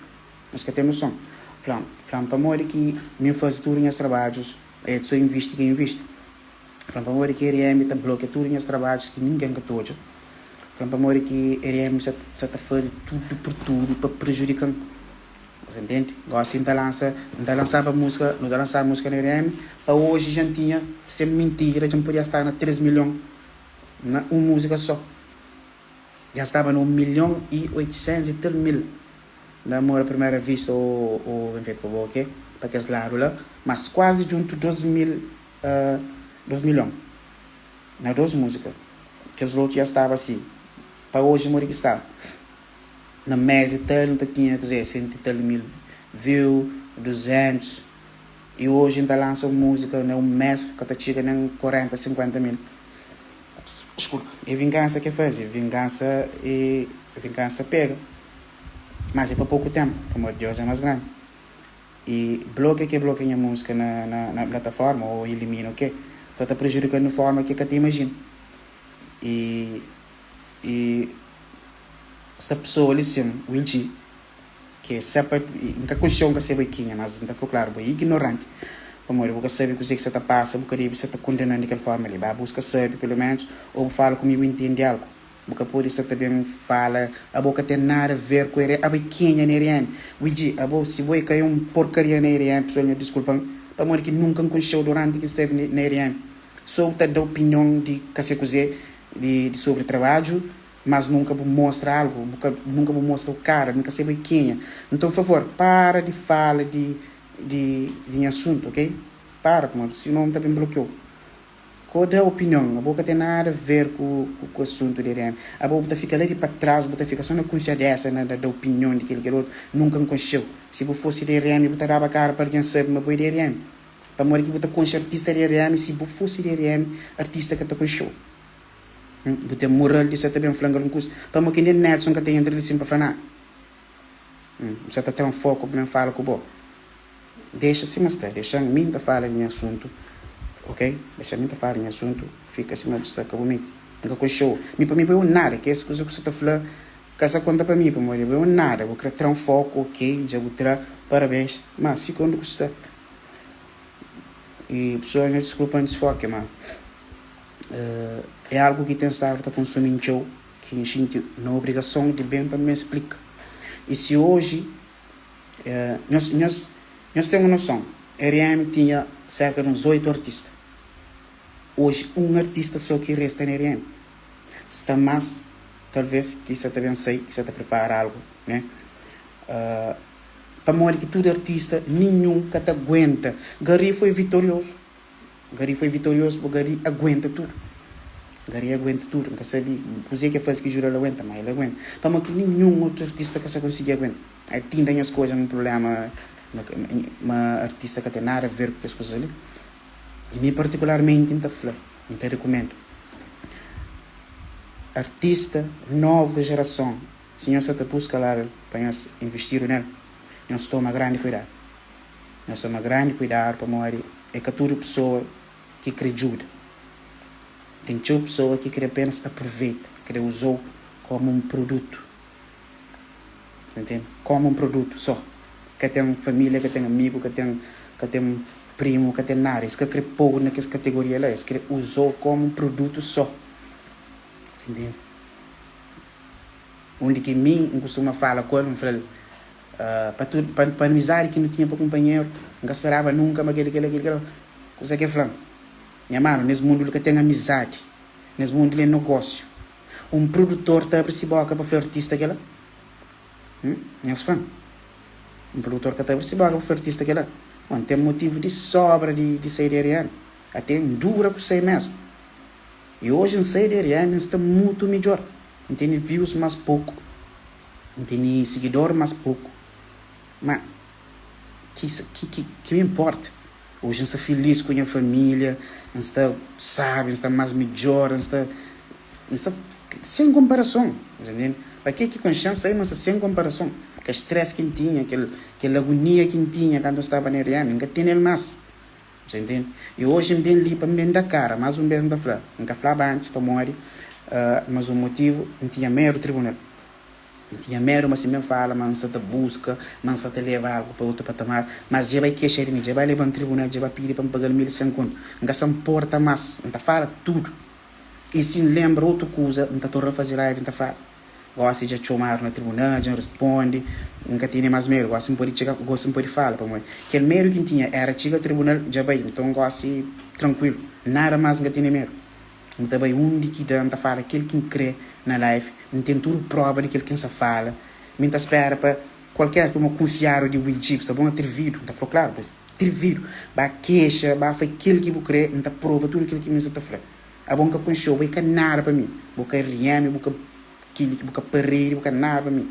Nhos ka ten noson. Fla-m, fla-m pamodi ki mi N faze tudu nhas trabadjus, el so invisti ki N invisti. Fla-m pamodi ki RM ta blokia tudu nhas trabadjus ki ningen ka ta odja. Fla-m pamodi ki RM sa sa ta faze tudu pur tudu pa prejudika-m. Você ntende? Gósi N ta lansa, N ta lansaba múzika, nu ta lansaba múzika na RM, pa oji dja N tinha, sen mintira, dja N podia staba na 3 milhon na un múzika sô. Dja N staba na 1 milhon i 800 i tal mil na Amor a Primeira Vista ô ô Ben Feito Pa Bo, ok? Pa kes ladu la, mas kuazi djuntu 2 mil, 2 milhon na 2 múzika. Kes lotu dja staba si, pa oji modi ki sta. Na mes i tal nu ta tinha kuze 100 i tal mil view, 200 i oji N ta lansa un muzika na un mes ka ta txiga nen 40, 50 mil. Diskulpa. E vingansa ke faze, vingansa e vingansa pega. Mas e pa poku tempu, pamodi Deus é mas grandi. I blokia ke blokia nha muzika na na na plataforma o ilimina o ke, sa ta prejudikan di un forma ke ka ta imajina. I i sta pesoa li sin, Wilchi, ki é pa N ka konxe-u, N ka sabe kenha, mas N ta fla-u klaru, bo é ignoranti, pamodi bu ka sabe kuzê ki sa ta pasa, bu ka debe sa ta kondena-m di kel forma li. Ba buska sabe, peloménus, ô bu fala ku mi bu intende algu. Bu ka pode sa ta ben fala, abo ka ten nada ver ku RM, abo é kenha na RM? Wilchi, abo, si bo é ka é un porkaria na RM, pesoal nha diskulpa-m, pamodi ki nunka N konxe-u duranti ki N steve na RM. So bu ta da opinion di ka se kuzê di sobri trabadju, mas nunka bu mostra algu, bu ka nunka bu mostra bu kara, mi ka se bo é kenha. Nton favor, para di fala di di di nha asuntu, ok? Para, pamodi sinon N ta ben blokiau. Ko da opinion, abo ka ten nada ver ku ku asuntu di RM. Abo bu ta fika la di pa tras, bu ta fika so na kunfiadesa na da opinion di kel kel otu, nunka N konxeu. Si bu fosi di RM bu ta daba kara pa algen sabe ma bo é di RM. Pamodi ki bu ta konxe artista di RM si bu fosi di RM artista ka ta konxeu. Bu ten mural di sa ta ben fla-m algun kuza. Pamodi ki nen Nelson ka ta entra li sin pa fla nada. Bu sa ta tra-m foku pa ben fala ku bo. Dexa sima sta, dexa-m mi N ta fala di nha asuntu, ok? Dexa-m mi N ta fala di nha asuntu, fika sima bu sta, ka bu mete. N ka konxe-u. Mi pa mi bo é un nada. Kes kuza ku sa ta fla ka sa konta pa mi, pamodi bo é un nada. Bu kre tra-m foku, ok, dja bu tra, parabens. Ma fika undi ku sta. I pesoas nha diskulpa-m disfoke, ma. É algu ki ten stadu ta konsumi-m txeu, ki N xinti na obrigason di ben pa N ben splika. I si oji, nhos, nhos, nhos ten un noson, RM tinha serka di uns 8 artista. Oji un artista so ki resta na RM. Sta más, talvês, ki sa ta ben sai, ki sa ta pripara algu, né? Pamodi ki tudu artista, ninhun ka ta aguenta. Gary foi vitoriozu. Gary foi vitorioso po Gary aguenta tudo Gary aguenta tudo Nka sabi kuze ke fazi ki djuda-l aguenta ma el aguenta Pamo ki ninhun otu artista ka sa konsigi aguenta Ai tinda nhos ka odja un problema ma artista ka ten nada a ver ku kes kuzas li I mi partikularmenti N ta fla N ta rikumenda artista novu jerason si nhos sa ta buska label pa nhos investidu nel nhos toma grandi kuidadu. Nhos toma grandi kuidadu pamodi é ka tudu pesoa ki krê djuda. Ten txeu pesoa ki krê apenas aproveita, krê uza-u kómu un produtu. Ta ntende? Kómu un produtu sô. Ka ten família, ka ten amigu, ka ten ka ten primu, ka ten nada. Es ka krê pô-u na kes kategoria la. Es krê uza-u kómu un produtu sô. Ta ntende? Undi ki mi N kustuma fala ku el, N fla-l, Pa tudu, pa, pa amizadi ki nu tinha pa kunpanheru, N ka speraba nunka ma kel-li, kel-la, kel-li, kel-la. Kuzê ki el fla-m? Nha manu, nes mundu li ka ten amizadi. Nes mundu li é nogósiu. Un produtor ta abri si bóka pa fla artista kel-la? Hum? Nhos fla-m. Un produtor ka ta abri si bóka pa fla artista kel-la? Bon, N ten motivu di sóbra di, di sai di RM. Até N dura ku sai mésmu. I oji N sai di RM, N sta mutu midjór. N tene views más poku. N tene sigidor más poku, má ki ki ki mi inporta? Oji N sta filís ku nha família, N sta sábi, N sta más midjór, N sta N sta sen konparason, bu ntende? Pa ke ki konxe-m sabe ma N sta sen konparason. Kel stress ki N tinha, kel kel agonia ki N tinha kantu N staba na RM, N ka tene-l más, bu ntende? I oji N ben li pa N ben da kara, más un bês N ta fla, N ka flaba antis pamodi, mas un motivu, N tinha medu tribunal. N tinha medu ma si mi N fala ma N sa ta buska, ma N sa ta leba algu pa otu patamar, mas dja bai kexa di mi, dja bai leba-m tribunal, dja bai pidi pa N paga-l 1100 kontu. N ka sa nporta más, N ta fala tudu. I si N lenbra otu kuza, N ta torna faze live N ta fala. Gósi dja txomadu na tribunal, dja N responde, N ka tene más medu. Gósi N pode txiga, gósi N pode fala pamodi kel medu ki N tinha éra txiga tribunal, dja bai. Nton gósi trankuilu, nada más N ka tene medu. N ta bai undi ki da, N ta fala kel ki N kre na live, N ten tudu prova di kel ki N sa fala. Mi N ta spera pa kualker kuma kunfiadu di Will G, bu sta bon atrividu, N ta fla klaru, bu atrividu, ba kexa, ba fai kel ki bu kre, N ta prova tudu kel ki mi sa ta fla. Abo N ka konxeu, bo e ka nada pa mi, bo ka RM, bu ka kili, bu ka paredi, bu ka nada pa mi.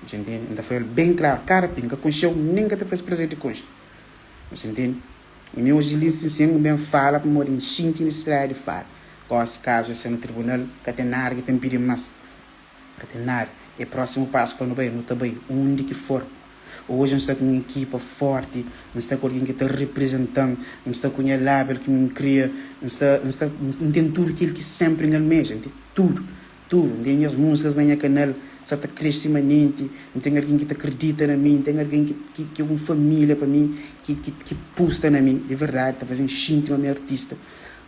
Bu sa ntende? N ta fla-l ben klaru, kada pi, N ka konxeu, nen N ka ta fasi prazer di konxe. Bu sa ntende? I mi oji li sin sin N ben fala pamodi N xinti nisisidadi di fala. Gosi kazu dja sta na tribunal, ka ten nada ki ta npidi-m mas. Ka ten nada. E prósimu pasu pa nu bai, nu ta bai undi ki for. Oji N sta ku un ekipa fórti, N sta ku algen ki ta riprizenta-m, N sta ku nha label ki mi N kria, N sta, N sta, N ten tudu kel ki sénpri N almeja, N ten tudu. Tudu, N ten nhas múzikas na nha kanal, sa ta kresce manenti, N ten algen ki ta kridita na mi, N ten algen ki ki ki é un família pa mi, ki ki ki pusta na mi, di verdadi, ta faze-m xinti ma mi é artista.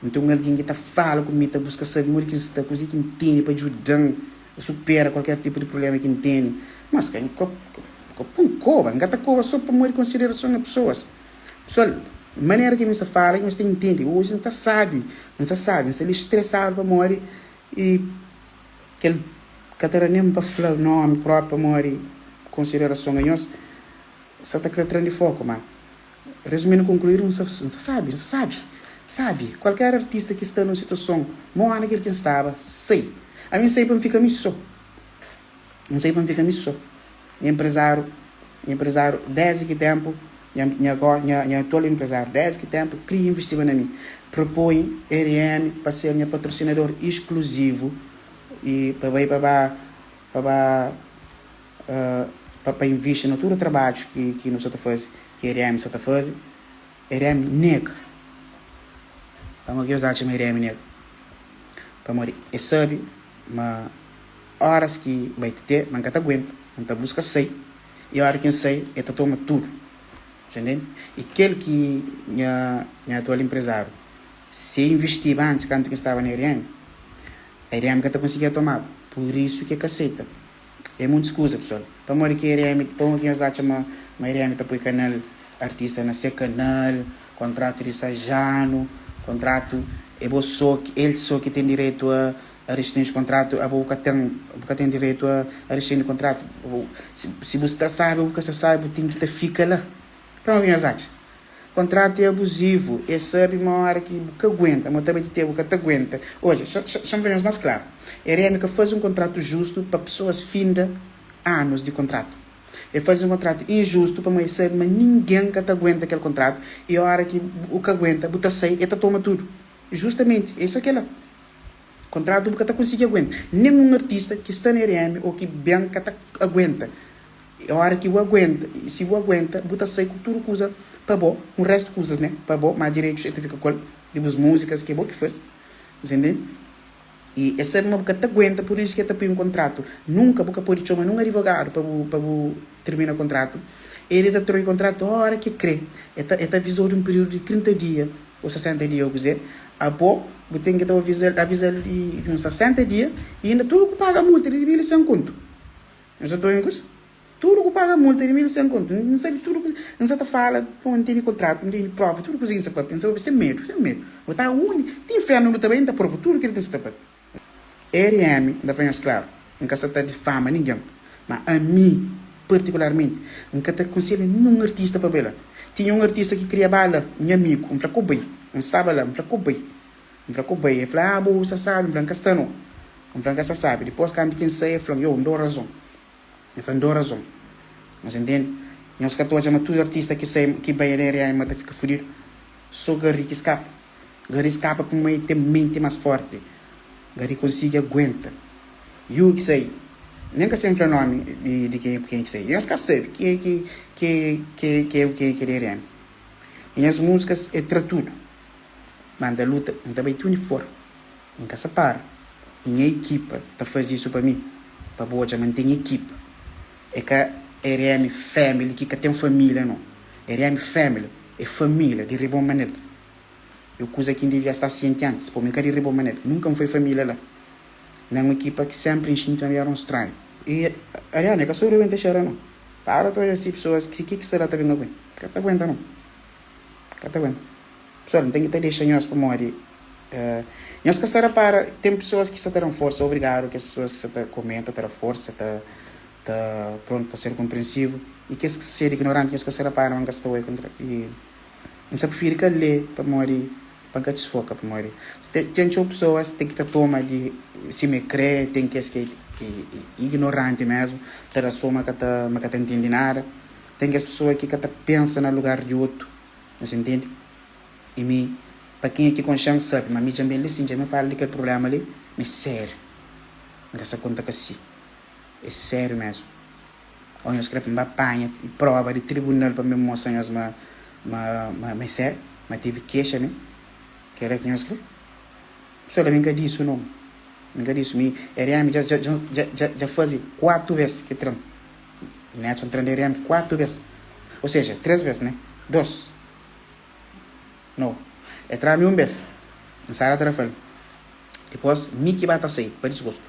N ten un algen ki ta fala ku mi, ta buska sabe modi ki N sta, kuzê ki N tene pa djuda-m supera kualker tipu di prubléma ki N tene. Mas ka ka ka pô-m koba, N ka ta koba so pamodi konsiderason di pesoas. Pesoal, manera ki mi sta fala, nhos ta intende, oji N sta sabi, N sta sabi, N sta li stresadu pamodi I kel ka ta da nen pa fla nomi propi pamodi konsiderason a nhos sa ta kre tra-m di foku ma rezumindu konkluidu N sa N sa sabi N sa sabi sabi kualker artista ki sta nun situason mona kel ki N staba sai ami N sai pa N fika mi so N sai pa N fika mi so Nha empresário Nha empresário desdi ki tempu Nha nha nha nha atual empresário desdi ki tempu kria investiba na mi propoi RM pa ser nha patrosinador iskluzivu i pa bai pa ba pa ba pa pa invisti na tudu trabadju ki ki nu sa ta fazi ki RM sa ta fazi RM nega pamodi ki nhos atxa ma RM nega pamodi e sabi ma Óras ki bai ti te, ma N ka ta aguenta, N ta buska sai, i óra ki N sai, e ta toma tudu. Bu ntende? I kel ki nha nha atual inprezáriu, si e invistiba antis kantu ki N staba na RM, RM ka ta konsigia tomaba. Pur isu ki e ka seita. É muntis kuza, pesoal. Pamodi ki RM, pamodi ki nhos atxa ma ma RM ta poi kanal artista na se kanal, kontratu di 6 anu, kontratu é bo so, el so ki ten direitu a A restringi kontratu abo bu ka ten bu ka ten direitu a a restringi kontratu bu si si bu sta sabi o bu ka sta sabi bu ten ki ta fika la pamodi ki nhos atxa kontratu é abuzivu e sabi ma ora ki bu ka aguenta ma ta bai ti te bu ka ta aguenta odja xa xa xa-m fla nhos mas klaru RM ka fazi un kontratu justu pa pesoas finda anus di kontratu e fazi un kontratu injustu pamodi e sabi ma ningen ka ta aguenta kel kontratu i ora ki bu ka aguenta bu ta sai e ta toma tudu justamenti e sa kela. Kontratu bu ka ta konsigi aguenta. Nen un artista ki sta na RM o ki ben ka ta aguenta. E ora ki bu aguenta, si bu aguenta, bu ta sai ku tudu kuza pa bo, un restu kuzas ne, pa bo, ma direitus e ta fika ku el, di bus muzikas ki é bo ki fasi. Bu sa intende? I e sabi ma bu ka ta aguenta, pur isu ki e ta pui un kontratu. Nunka bu ka podi txoma nun adivogadu pa bu pa bu tirmina kontratu. El ta troi kontratu ora ki e kre. E ta e ta avizau di un piriudu di 30 dia. Ô 60 dia ô kuzê, abo bu ten ki ta aviza-l aviza-l di uns 60 dia i inda tudu ku paga multa di 1100 kontu. Nhos sa ta obi un kuza? Tudu ku paga multa di 1100 kontu. N sabe tudu ku N sa ta fala pô N tene kontratu, N tene prova, tudu kuza ki N sa papia. N sa papia sen medu, sen medu. Bu ta undi? Ti infernu nu ta bai N ta prova tudu kel ki N sa ta papia. RM, N ta fla nhos klaru, N ka sa ta difama ningen, ma ami, partikularmenti, N ka ta konselha ninhun artista pa bai la. Tinha un artista ki kria ba la, nha amigu, N fla ko bai, N staba la, N fla ko bai, N fla ko bai. El fla, ah, bo sta sabi, N fla, N ka sta no, N fla, N ka sta sabi. Dipôs, kantu ki N sai, el fla-m, yo, N dau razon, el fla, N dau razon. Nhos intende? Nhos ka ta odja ma tudu artista ki sai, ki bai la RM ma ta fika fudidu? So Garry ki skapa. Gary skapa pamodi el ten menti más fórti. Gary konsigi aguenta. Yu ki sai, nen ka sen fla nómi di kenha ku kenha ki sai. Nhos ka sabe kenha ki ki ki é ku kenha ki é di RM. I nhas múzikas é tra tudu. Ma N ta luta, N ta bai ti undi for. N ka sa para. I nha ekipa ta faze isu pa mi. Pa bu odja ma N ten ekipa. É ka RM Family ki ka ten família no. RM Family é família di Ribon Manel. É kuza ki N devia sta sienti antis, pamo N ka di Ribon Manel. Nunka N foi família la. Na un ekipa ki senpri N xinti ma mi era un stranhu. I Ariana, é ka so Ruben Teixeira no. Para ta odja si pesoas ki ki sta la ta ben aguenta. Ka ta aguenta no. Ka ta aguenta. Pesoal, N ten ki ta dexa nhos pamodi nhos ka sta rapara ten pesoas ki sta ta da-m forsa. Obrigadu kes pesoas ki sta ta komenta, ta da forsa, ta ta prontu ta ser konprensivu. I kes ki sta ser ignoranti nhos ka sta rapara ma N ka sta oi kontra. I N sta prifiri ka lé pamodi pa N ka disfoka pamodi ten txeu pesoas ten ki ta toma di sima e kre, ten kes ki é ignoranti mesmu, ta da so ma ka ta ma ka ta ntende nada, ten kes pesoa ki ka ta pensa na lugar di otu, nhos ntende? I mi pa kenha ki konxe-m sabe ma mi dja N ben li sin, dja mi fala di kel prubléma li, ma é sériu, N ka sa konta ka si, é sériu mesmu. Ô nhos kre pa N ba panha prova di tribunal pa N ben mostra nhos ma ma ma é sériu, ma tevi kexa mi? Kel-la ki nhos kre? Pessoal, ami N ka di isu no. Mi ka di isu. Mi, RM dja dja dja dja dja faze kuatu bes ki tra-m. Nelson tra-m di RM kuatu bes. Ou seja, tres bes, ne? Dos. No. E tra-mi un bes. N sai la ta fla-l. Dipos, mi ki ba ta sai, pa disgostu.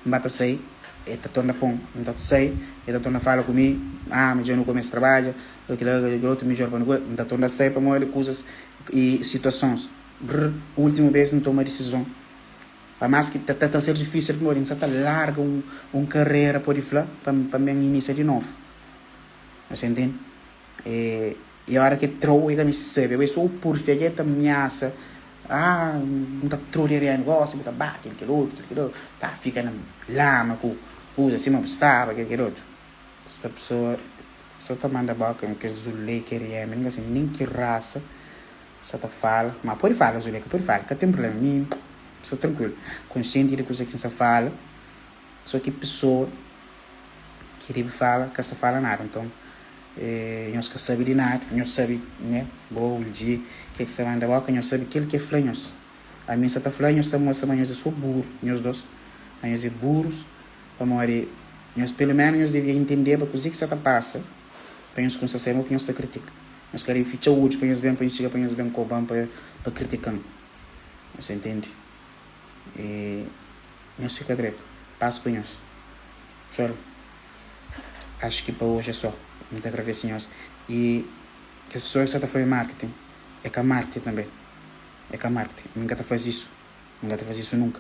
N ba ta sai, e ta torna pon. N ta sai, e ta torna fala ku mi, Ah, ma dja nu kumesa trabadja, kila, kila otu, midjor pa nu. N ta torna sai pamodi kuzas i situasons. Brr, ultimu bes N toma disizon. Pa mas ki ta ta ser difisil pamodi N sa ta larga un un karera, podi fla, pa pa N ben inisia di novu. Nhos intende? E E ora ki trou e ka meste sabe, abo e so purfia dja e ta miasa, ah N ta trou di RM gosi, bu ta ba kel kel otu, kel kel otu, ta fika na lama ku kuza sima bu staba kel kel otu. Sta pesoa so ta manda boka ku kel Zuleika RM, N ka sabe nen ki rasa sa ta fala, ma pode fala Zuleika, pode fala, ka ten problema, mi sta trankuilu, konsienti di kuza ki N sta fala, so ki pesoa ki debe fala ka sta fala nada, nton nhos ka sabe di nada, nhos sabe né, bo Wildy ke ki sta manda boka, nhos sabe kel ke fla nhos, ami nsa ta fla nhos ta mostra ma nhos é so buru, nhos dos, ma nhos é burus, pamodi nhos pelu menu nhos devia intendeba kuze ki sta ta pasa pa nhos kumsa sabe mo ki nhos ta kritika, nhos ka debe fitxa odju pa nhos ben pa nhos txiga pa nhos ben koba-m pa kritika-m, nhos ta intende? E nhos fika dretu, pas ku nhos. Pessoal, acho ki pa hoje é só. N ta agradese nhos. E kes pessoa ki sa ta fla mi marketing, é ka marketing tanbe. É ka marketing. Mi n ka ta faze isu. N ka ta faze isu nunka.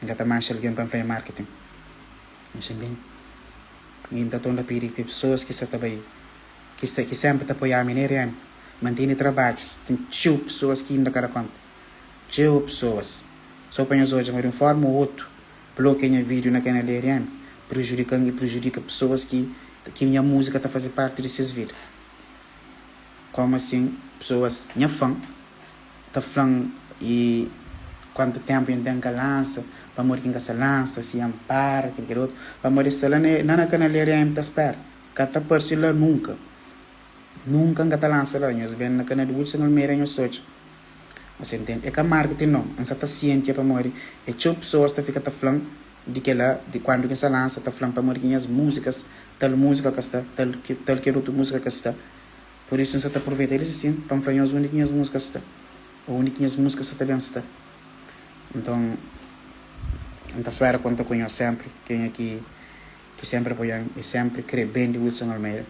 N ka ta manxa algen pa N fla é marketing. Nhos ta intende? I N ta torna pidi ki pessoas ki sa ta bai, ki sta, ki senpri ta apoia-mi na RM, ma N tene trabadjus. Ten txeu pessoas ki inda ka da konta. Txeu pessoas. So pa nhos odja ma di un forma o otu blokia nha video na kanal di RM prejudikan i prejudika pessoas ki ki nha musica ta faze parte di ses vida. Como assim pessoas nha fan ta flan i kuantu tempu nha ten ka lansa, pamodi ki nka sa lansa, si nha para kel kel otu, pamodi sta la na kanal di RM ta spera ka ta parse la nunka. Nunka nka ta lansa la, nhos ben na kanal di Wilson Almeida nhos ta odja. Você ntende? É ka marketing no, N sa ta sientia pamodi é txeu pesoas ta fika ta fla-m di kela, di kuandu ki N sa lansa, ta fla-m pamodi ki nhas múzikas, tal múzika ka sta, tal ki tal kel otu múzika ka sta. Pur isu N sa ta pruveita elis asin pa N fla nhos undi ki nhas múzikas sta, ô undi ki nhas múzikas sa ta ben sta. Nton, N ta spera konta ku nhos senpri, kenha ki ki senpri apoia-m i senpri kre ben di Wilson Almeida.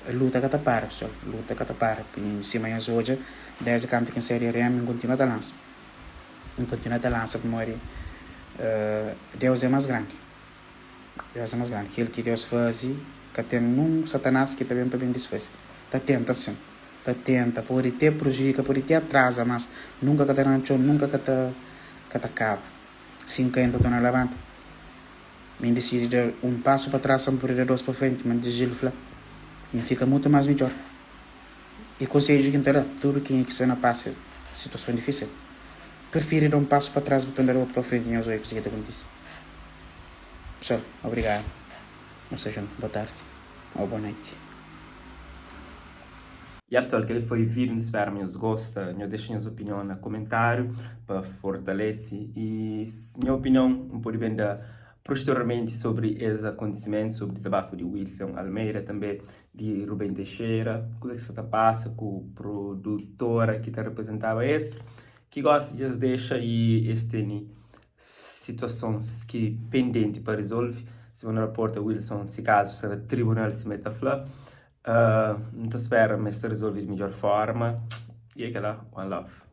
Luta ka ta para pessoal, luta ka ta para. Sima nhos odja, desdi kantu ki N sai di RM, N kontinua ta lansa. N kontinua ta lansa pamodi Deus é más grandi. Deus é más grandi. Kel ki Deus faze, ka ten nun Satanás ki ta ben pa ben disfaze. Ta tenta sin, ta tenta, pode te prejudika, pode te atraza, mas nunka ka ta da na txon, nunka ka ta ka ta kaba. Si N kai, N ta torna labanta. Mi N disidi da un pasu pa tras pa N pode da dos pa frenti, ma Gil fla, N fika mutu más midjór. I konsedju ki N ta da tudu kenha ki sta na pasa situason difísil, prifiri da un pasu pa tras bu ta da otu pa frenti, nhos odja kuzê ki ta kontise. Pessoal, obrigadu. Nu sta djuntu. Boa tardi ô boa noiti. Ya, pessoal, kel foi vídeo, N spera ma nhos gosta. Nhos dexa nhos opinion na komentáriu pa fortalese y nha opinion N pode ben da posteriormenti sobri es akontisimentu, sobri dizabafu di Wilson Almeida, tanbe di Ruben Teixeira, kuza ki sa ta pasa ku produtora ki ta reprezentaba es, ki gosi dja es dexa y es tene situasons ki pendenti pa rizolve. Sima nu raporta, Wilson si kazu sta na tribunal, sima el ta fla. N ta spera ma es ta rizolve di midjor forma. Y é kela, one love.